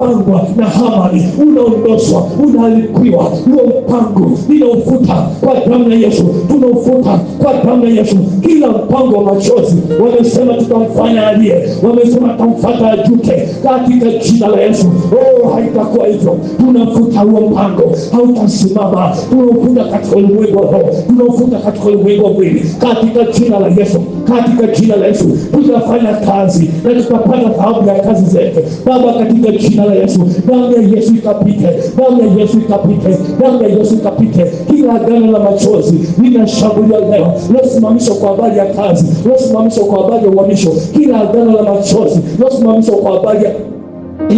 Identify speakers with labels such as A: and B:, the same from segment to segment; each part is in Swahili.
A: Pangwa na Hamani unaondoshwa, unaharibiwa. Huo mpango ninaufuta kwa damu ya Yesu, tunaufuta kwa damu ya Yesu. Kila mpango wa machozi, wamesema tutamfanya alie, wamesema tutamfata ajute, katika jina la Yesu. Oh, haitakuwa hivyo. Tunafuta huo mpango, hautasimama. Tunaufuta katika ulimwengu wa roho, tunaufuta katika ulimwengu wa mwili, katika jina la Yesu, katika jina la Yesu. Tutafanya kazi na tutapata thawabu ya kazi zetu Baba, katika jina la Yesu. Damu ya Yesu ikapite, damu ya Yesu ikapite, damu ya Yesu ikapite. Kila agano la machozi linashambuliwa leo, losimamishwa kwa habari ya kazi, losimamishwa kwa habari ya uhamisho, kila agano la machozi losimamishwa kwa habari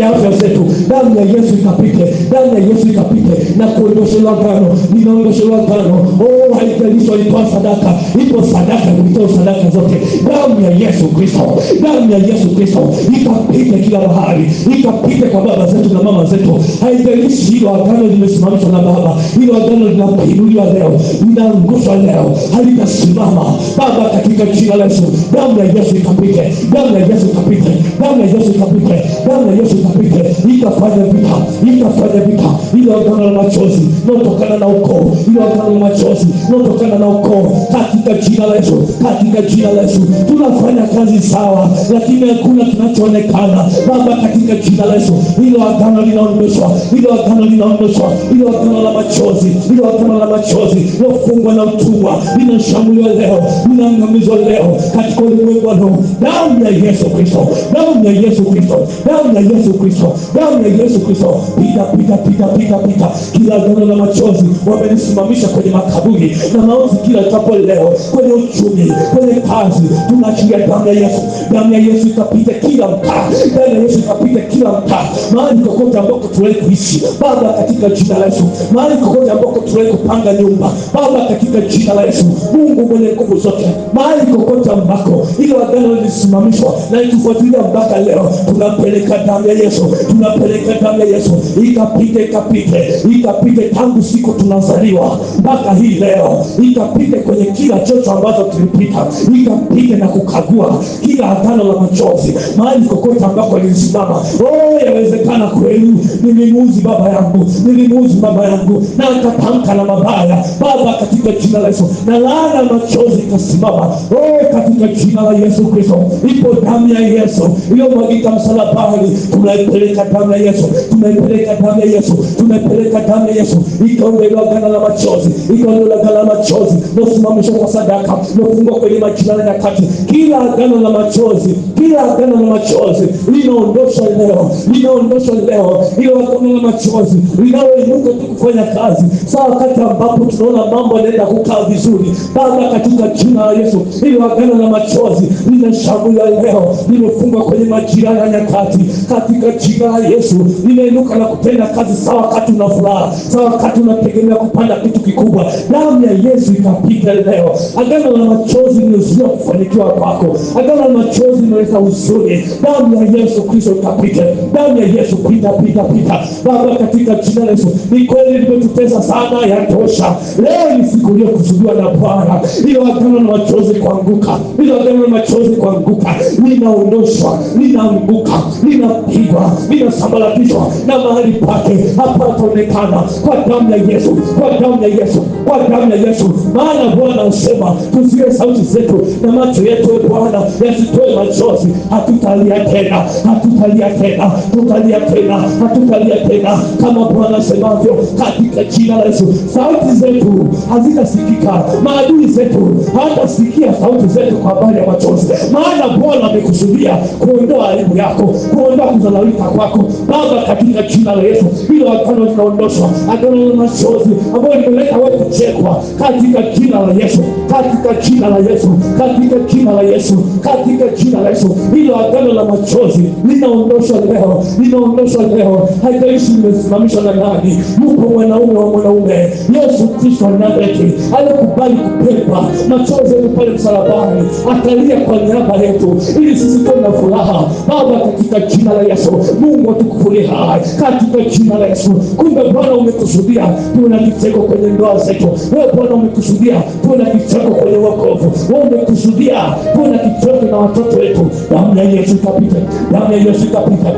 A: ya afya zetu, damu ya Yesu ikapite, damu ya Yesu ikapite na kuondosha hilo agano, linaondosha hilo agano. Oh, haijalishi walitoa sadaka, ipo sadaka kulitoa sadaka zote, damu ya Yesu Kristo, damu ya Yesu Kristo ikapite kila mahali, ikapite kwa baba zetu na mama zetu. Haijalishi hilo agano limesimamishwa na baba, hilo agano linapinduliwa leo, linaangushwa leo, halitasimama Baba, katika jina la Yesu. Damu ya Yesu ikapite, damu ya Yesu ikapite, damu ya Yesu ikapite, damu ya Yesu ikapite, ikafanya vita, ikafanya vita ilo agano la machozi lotokana na ukoo, ilo agano la machozi lotokana na ukoo, katika jina la Yesu, katika jina la Yesu. Tunafanya kazi sawa, lakini hakuna kinachoonekana Baba, katika jina la Yesu, ilo agano linaondoshwa, ilo agano linaondoshwa, ilo agano la machozi, ilo agano la machozi lofungwa na utumwa linashambuliwa leo, linaangamizwa leo katika ulimwengu wa roho. Damu ya Yesu Kristo, damu ya Yesu Kristo, damu ya Yesu Kristo, damu ya Yesu Kristo, pita pita pita pita pita kila agano la machozi wamenisimamisha kwenye makaburi na mauti kila chapo leo, kwenye uchumi, kwenye kazi, tunaachilia damu ya Yesu, damu ya Yesu ikapita kila mtaa, damu ya Yesu ikapita kila mtaa, mahali kokote ambako tuliwahi kuishi Baba, katika jina la Yesu, mahali kokote ambako tuliwahi kupanga nyumba Baba, katika jina la Yesu, Mungu mwenye nguvu zote, mahali kokote ambako ilo agano lilisimamishwa na itufuatilia mpaka leo, tunapeleka damu ya Yesu, tunapeleka damu ya Yesu ikapite, ikapite, ikapite tangu siku tunazaliwa mpaka hii leo, ikapite kwenye kila chocho ambazo tulipita, ikapite na kukagua kila agano la machozi mahali kokote ambako lilisimama. Oh, yawezekana kweli nilimuuzi baba yangu, nilimuuzi baba yangu na akatamka na mabaya Baba, katika jina la Yesu, na laana ya machozi ikasimama. Oh, katika jina la Yesu Kristo, ipo damu ya Yesu iliyomwagika msalabani, tunaipeleka damu ya Yesu, tunaipeleka damu ya Yesu, tunaipeleka damu ya Yesu, ikaondolewa agano la machozi, ikaondolewa agano la machozi losimamishwa kwa sadaka, lofungwa kwenye majira na nyakati. Kila agano la machozi, kila agano la machozi linaondoshwa leo, linaondoshwa leo. Ilo agano la machozi linaloinuka tu kufanya kazi saa wakati ambapo tunaona mambo yanaenda kukaa vizuri, Baba, katika jina la Yesu, ilo agano la machozi linashambulia leo, limefungwa kwenye majira na nyakati, katika jina la Yesu linainuka na kutenda kazi saa wakati una furaha, saa wakati unategemea kupanda kitu kikubwa, damu ya Yesu ikapita leo. Agano la machozi limezuia kufanikiwa kwako, agano la machozi limeleta huzuni, damu ya Yesu Kristo ikapita, damu ya Yesu pita, pita, pita Baba, katika jina la Yesu. Ni kweli limetutesa sana, yatosha. Leo ni siku iliyokusudiwa na Bwana, ilo agano la machozi kuanguka, ilo agano la machozi kuanguka, linaondoshwa, linaanguka, linapigwa, linasambaratishwa na mahali pake hapataonekana, kwa damu ya Yesu, kwa damu ya Yesu, kwa damu ya Yesu. Maana Bwana husema tusiwe sauti zetu na macho yetu, e Bwana, yasitoe machozi. Hatutalia tena, hatutalia tena, tutalia tena, hatutalia tena, kama Bwana asemavyo, katika jina la Yesu. Sauti zetu hazitasikika, maadui zetu hawatasikia sauti zetu kwa habari ya machozi, maana Bwana amekusudia kuondoa aibu yako, kuondoa kudharaulika kwako Baba, katika jina la Yesu. Hilo agano linaondoshwa, agano la machozi ambayo limeleta wewe kuchekwa, katika jina la Yesu, katika jina la Yesu, katika jina la Yesu, katika jina la Yesu. Hilo agano la machozi linaondoshwa leo, linaondoshwa leo. Haijalishi limesimamishwa na nani, yupo mwanaume wa mwanaume, Yesu Kristo wa Nazareti, aliyekubali kubeba machozi yetu pale msalabani, akalia kwa niaba yetu ili sisi tuwe na furaha. Baba, katika jina la Yesu, Mungu atukufulie hai katika jina la Yesu. Kumbe Bwana umekusudia tuwe na kicheko kwenye ndoa zetu. Wewe Bwana umekusudia tuwe na kicheko kwenye wokovu. Wewe umekusudia tuwe na kicheko na watoto wetu. Damu ya Yesu ikapita, damu ya Yesu ikapita.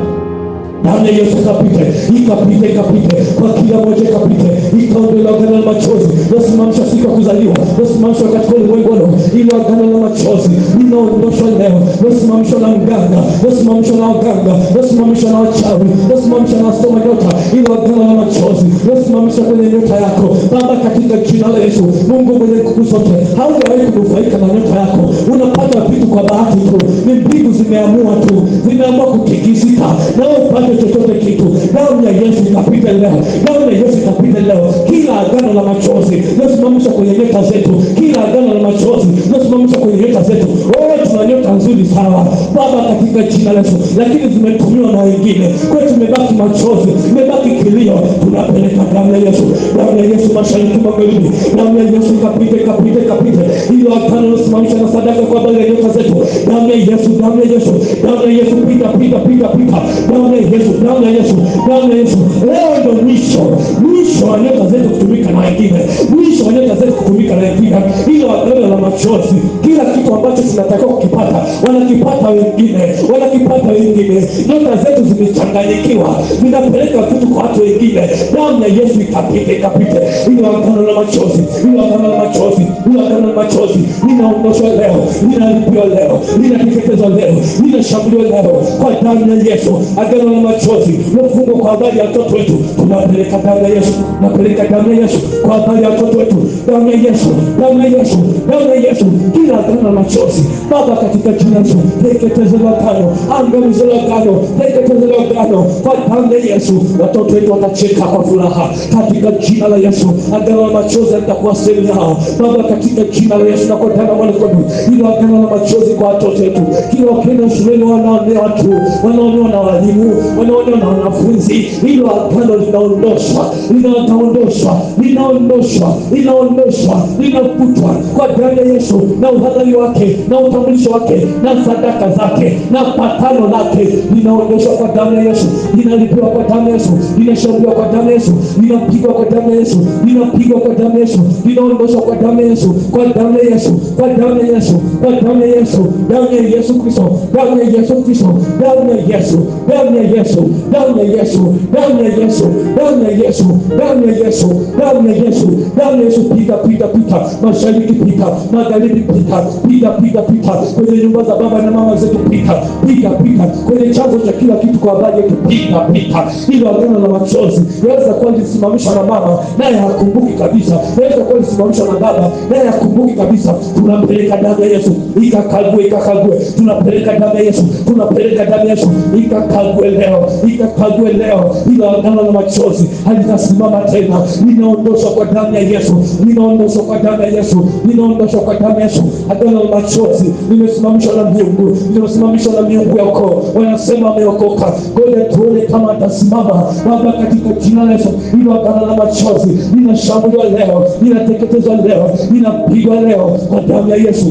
A: Damu ya Yesu ikapite, ikapite, ikapite kwa kila moja, ikapite, ikaondolewa agano la machozi losimamishwa siku ya kuzaliwa, losimamishwa katika ulimwengu wa roho. Ilo agano la machozi linaondoshwa leo, losimamishwa na mganga, losimamishwa na waganga, losimamishwa na wachawi, losimamishwa na wasoma nyota. Ilo agano la machozi losimamishwa kwenye nyota yako Baba, katika jina la Yesu. Mungu mwenye nguvu zote, haujawahi kunufaika na nyota yako, unapata vitu kwa bahati tu, ni mbingu zimeamua tu, zimeamua kutikisika na wewe upate chochote kitu. Damu ya Yesu ikapita leo, damu ya Yesu ikapita leo. Kila agano la machozi losimamishwa kwenye nyota zetu, kila agano la machozi losimamishwa kwenye nyota zetu. Oh, tuna nyota nzuri sawa, Baba, katika jina la Yesu, lakini zimetumiwa na wengine, kwa hiyo tumebaki machozi, tumebaki kilio. Tunapeleka damu ya Yesu, damu ya Yesu mashariki, magharibi, damu ya Yesu ikapite, ikapite, ikapite. Hilo agano losimamishwa na sadaka kwa habari ya nyota zetu, damu ya Yesu, damu ya Yesu, damu ya Yesu, pita, pita, pita, pita, damu ya Yesu, damu ya Yesu, damu ya Yesu. Leo ndo mwisho, mwisho wa nyota zetu kutumika na wengine, mwisho wa nyota zetu kutumika na wengine. Hilo agano la machozi, kila kitu ambacho tunatakiwa kukipata wanakipata wengine, wanakipata wengine. Nyota zetu zimechanganyikiwa, zinapeleka vitu kwa watu wengine. Damu ya Yesu ikapite, ikapite. Hilo agano la machozi, hilo agano la machozi, hilo agano la machozi linaondoshwa leo, linalipiwa leo, linateketezwa leo, linashambuliwa leo kwa damu ya Yesu. Agano la machozi lofungwa kwa habari ya watoto wetu, tunapeleka damu ya Yesu, tunapeleka damu ya Yesu kwa habari ya watoto wetu, damu ya Yesu, damu ya Yesu, damu ya Yesu. Kila agano la machozi Baba, katika jina la Yesu, teketeza agano, angamiza agano, teketeza agano kwa damu ya Yesu. Watoto wetu watacheka kwa furaha katika jina la Yesu. Agano la machozi litakuwa sehemu yao Baba, katika jina la Yesu na kwa damu ya Mwana-Kondoo. Hilo agano la machozi kwa watoto wetu, kila wakienda shuleni wanaonewa tu, wanaonewa na walimu, wanaonewa na wanafunzi. Hilo agano linaondoshwa, linaondoshwa, linaondoshwa, linaondoshwa, linafutwa kwa damu ya Yesu na uhalali wake na utambulisho wake na sadaka zake na patano lake linaondoshwa kwa damu ya Yesu, linalipiwa kwa damu ya Yesu, linashambuliwa kwa damu ya Yesu, linapigwa kwa damu ya Yesu, linapigwa kwa damu ya Yesu, linaondoshwa kwa damu ya Yesu, kwa damu ya Yesu, kwa damu ya Yesu, kwa damu ya Yesu, damu ya Yesu Kristo, damu ya Yesu Kristo, damu ya Yesu, damu ya Yesu, damu ya Yesu, damu ya Yesu, damu ya Yesu, damu ya Yesu, damu ya Yesu, damu ya Yesu, pita, pita, pita, mashariki pita, magharibi pita, pita, pita, pita, kwenye nyumba za baba na mama zetu pita, pita, pita, kwenye chanzo cha kila kitu kwa habari yetu pita, pita. Hilo agano la machozi yaweza kuwa lisimamishwa na mama naye hakumbuki kabisa, yaweza kuwa lisimamishwa na baba naye hakumbuki kabisa. Tunapeleka damu ya Yesu ikakague, ikakague. Tunapeleka damu ya Yesu, tunapeleka damu ya Yesu ikakague leo, ikakague leo. Hilo agano la machozi halitasimama tena, linaondoshwa kwa damu ya Yesu, linaondoshwa kwa damu ya Yesu, linaondoshwa kwa damu ya Yesu. Agano la machozi limesimamishwa na miungu, limesimamishwa na miungu ya ukoo, wanasema ameokoka, ngoja tuone kama atasimama. Baba, katika jina la Yesu, hilo agano la machozi linashambuliwa leo, linateketezwa leo, linapigwa leo kwa damu ya Yesu,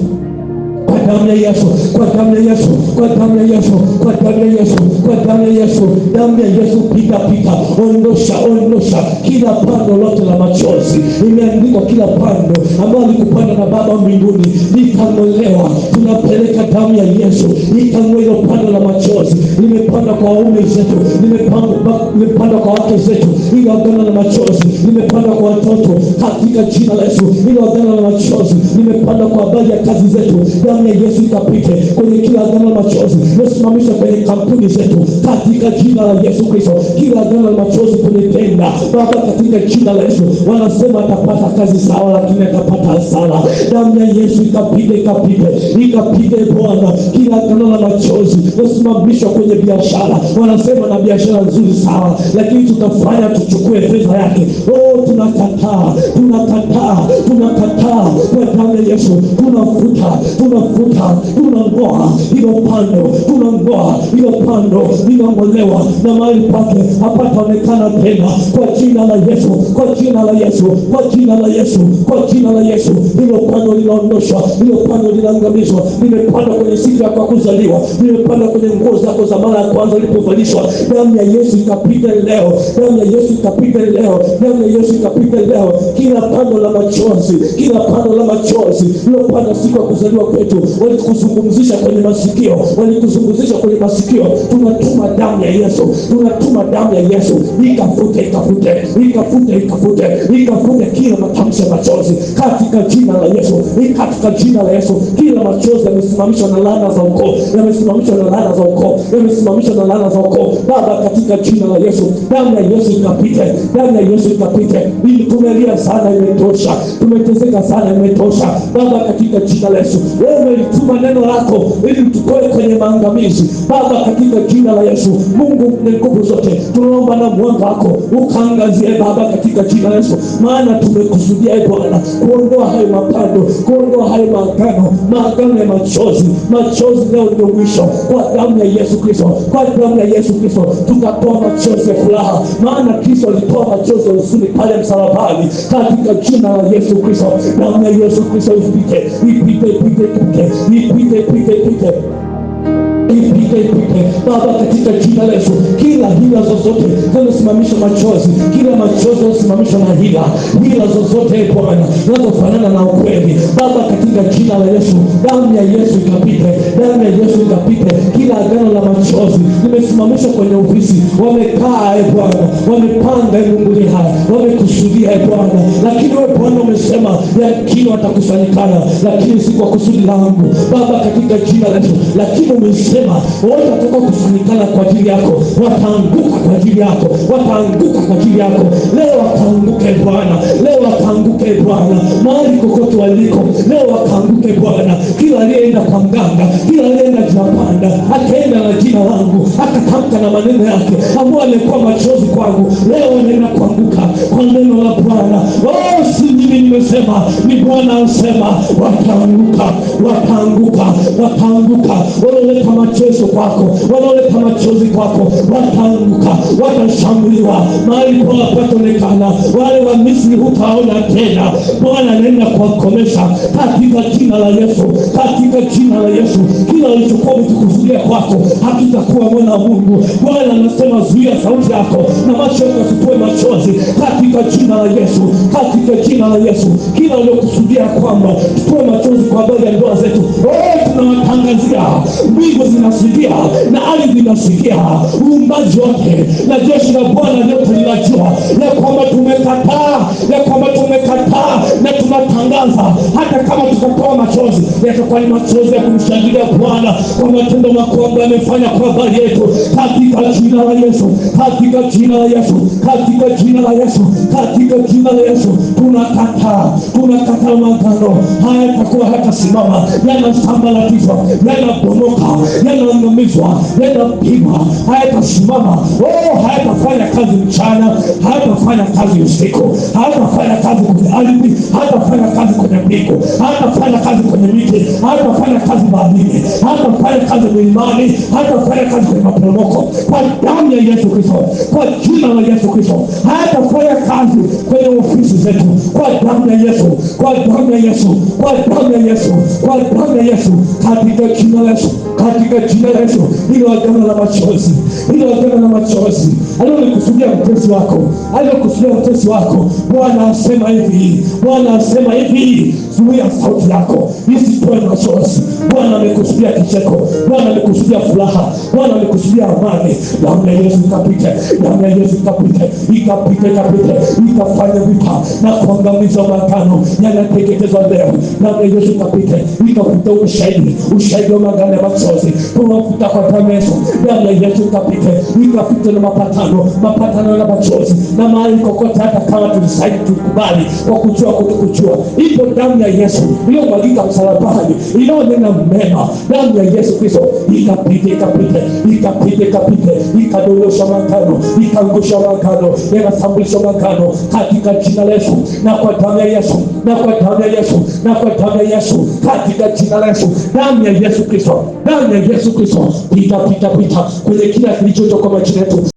A: kwa damu ya Yesu, kwa damu ya Yesu, kwa damu ya Yesu, kwa damu ya Yesu, kwa damu ya Yesu, damu ya Yesu, pita, pita, ondosha, ondosha kila pando lote la machozi. Imeandikwa kila pando ambalo alikupanda na Baba mbinguni litang'olewa. Tunapeleka damu ya Yesu ikang'oe hilo pando la machozi, limepandwa kwa waume zetu, limepandwa kwa wake zetu, hilo agano la machozi limepandwa kwa watoto katika jina la Yesu. Hilo agano la machozi limepandwa kwa habari ya kazi zetu, damu ya Yesu ikapite kwenye kila agano la machozi limesimamishwa kwenye kampuni zetu katika jina la Yesu Kristo. Kila agano la machozi kwenye tenda Baba, katika jina la Yesu. Wanasema atapata kazi sawa, lakini atapata hasara. Damu ya Yesu ikapite, ikapite, ikapite Bwana. Kila agano la machozi limesimamishwa kwenye biashara, wanasema na biashara nzuri sawa, lakini tutafanya tuchukue fedha yake. Oh, tunakataa, tunakataa, tunakataa kwa damu ya Yesu, tunafuta, tunafuta, tunang'oa hilo pando, tunang'oa hilo pando, linang'olewa na mahali pake hapataonekana tena, kwa jina la Yesu, kwa jina la Yesu, kwa jina la Yesu, kwa jina la Yesu. Hilo pando linaondoshwa, hilo pando linaangamizwa. Limepandwa kwenye siku yako ya kuzaliwa, limepandwa kwenye nguo zako za mara ya kwanza ulipovalishwa. Damu ya Yesu ikapita leo, damu ya Yesu ikapita leo, damu ya Yesu ikapita leo. Kila pando la machozi, kila pando la machozi lilopandwa siku ya kuzaliwa kwetu, Walikuzungumzisha kwenye masikio, walikuzungumzisha kwenye masikio. Tunatuma damu ya Yesu, tunatuma damu ya Yesu ikafute, ikafute, ikafute, ikafute, ikafute kila matamshi ya machozi katika jina la Yesu, katika jina la Yesu. Kila machozi yamesimamishwa na laana za ukoo, yamesimamishwa na laana za ukoo, yamesimamishwa na laana za ukoo. Baba, katika jina la Yesu, damu ya Yesu ikapite, damu ya Yesu ikapite. Ili tumelia sana, imetosha. Tumeteseka sana, imetosha. Baba, katika jina la Yesu, wewe umelituma neno lako ili tutoe kwenye maangamizi. Baba, katika jina la Yesu, Mungu mwenye nguvu zote, tunaomba na mwanga wako ukaangazie Baba, katika jina la Yesu, maana tumekusudia e Bwana kuondoa hayo mapando, kuondoa hayo maagano, maagano ya machozi. Machozi leo ndio mwisho, kwa damu ya Yesu Kristo, kwa damu ya Yesu Kristo tukatoa machozi ya furaha, maana Kristo alitoa machozi ya huzuni pale msalabani. Katika jina la Yesu Kristo, damu ya Yesu Kristo ipite, ipite, ipite, ipite, ipite, ipite, ipite, ipite, ipite Baba, katika jina la Yesu, kila hila zozote zinazosimamisha machozi, kila machozi yanayosimamishwa na hila, hila zozote Bwana zinazofanana na ukweli Baba, katika jina la Yesu, damu ya Yesu ikapite, damu ya Yesu ikapite. Kila agano la machozi limesimamishwa kwenye ofisi, wamekaa e Bwana, wamepanga e Mungu ni haya, wamekusudia e Bwana, lakini wewe Bwana umesema yakini watakusanyikana, lakini si kwa kusudi langu Baba, katika jina la Yesu, lakini umesema wote watakao kusanyikana kwa ajili yako wataanguka kwa ajili yako, wataanguka kwa ajili yako. Leo wakaanguke Bwana, leo wakaanguke Bwana, mahali kokote waliko, leo wakaanguke Bwana. Kila aliyeenda kwa mganga, kila aliyeenda japanda, akaenda na jina langu, akatamka na maneno yake ambayo alikuwa machozi kwangu, leo anaenda kuanguka kwa neno la Bwana. Oh, si mimi nimesema, ni Bwana asema, wataanguka, wataanguka, wataanguka. Wanaoleta machozi kwako, wanaoleta machozi kwako wataanguka, watashambuliwa mahali pao hapataonekana. Wale wa Misri hutaona tena. Bwana anaenda kuwakomesha katika jina la Yesu, katika jina la Yesu. Kila walichokuwa wamekikusudia kwako hakitakuwa, mwana wa Mungu. Bwana anasema zuia sauti yako na macho yako yasitoe machozi katika jina la Yesu, katika jina la Yesu. Kila waliokusudia kwamba tutoe machozi kwa habari ya ndoa zetu, oh, tunawatangazia mbingu zinasikia na ardhi inasikia, uumbaji wote na jeshi la Bwana lote linajua ya kwamba tumekataa, ya kwamba tumekataa na tunatangaza, hata kama tutatoa machozi, yatakuwa ni machozi ya kumshangilia Bwana kwa matendo makuu ambayo amefanya kwa habari yetu, katika jina la Yesu, katika jina la Yesu, katika jina la Yesu, katika jina la Yesu. Tunakataa, tunakataa maagano haya, yatakuwa hatasimama, yanasambaratishwa, yanabomoka, yanaangamizwa, yanapigwa, hayatasimama. Oh, hayatafanya kazi mchana, hayatafanya kazi usiku, hayatafanya kazi kwenye ardhi, hayatafanya kazi kwenye mbingu, hayatafanya kazi kwenye miti, hayatafanya kazi baharini, hayatafanya kazi milimani, hayatafanya kazi kwenye maporomoko. Kwa damu ya Yesu Kristo, kwa jina la Yesu Kristo, hayatafanya kazi kwenye ofisi zetu, kwa damu ya Yesu, kwa damu ya Yesu, kwa damu ya Yesu, kwa damu ya Yesu, katika jina la Yesu, katika jina la Yesu. Hilo agano la machozi, hilo agano la machozi alilolikusudia mtesi wako, alilokusudia mtesi wako, Bwana asema hivi, Bwana asema hivi, zuia sauti yako isitoe machozi. Bwana amekusudia kicheko, Bwana amekusudia furaha, Bwana amekusudia amani. Damu ya Yesu ikapite, damu ya Yesu ikapite, ikapite, ikapite, ikafanya vita na kuangamiza maagano yanateketezwa leo. Damu ya Yesu ikapite, ikapita ushahidi, ushahidi wa maagano ya machozi tunafuta kwa damu ya Yesu. Damu ya Yesu ikapite, ikapite na mapatano, mapatano na machozi na mahali kokote, hata kama tulisaini tukubali kwa kujua kutokujua, ipo damu ya Yesu iliyomwagika msalabani, iliyonena mema. Damu ya Yesu Kristo ikapite, ikapite, ikapite, ikapite, ikadondosha maagano, ikaangusha maagano, yanasambulisha maagano katika jina la Yesu na kwa damu ya Yesu na kwa damu ya Yesu na kwa damu ya Yesu katika jina la Yesu, damu ya Yesu Kristo, damu ya Yesu Kristo, pita, pita, pita kwenye kila kilichotoka majina yetu.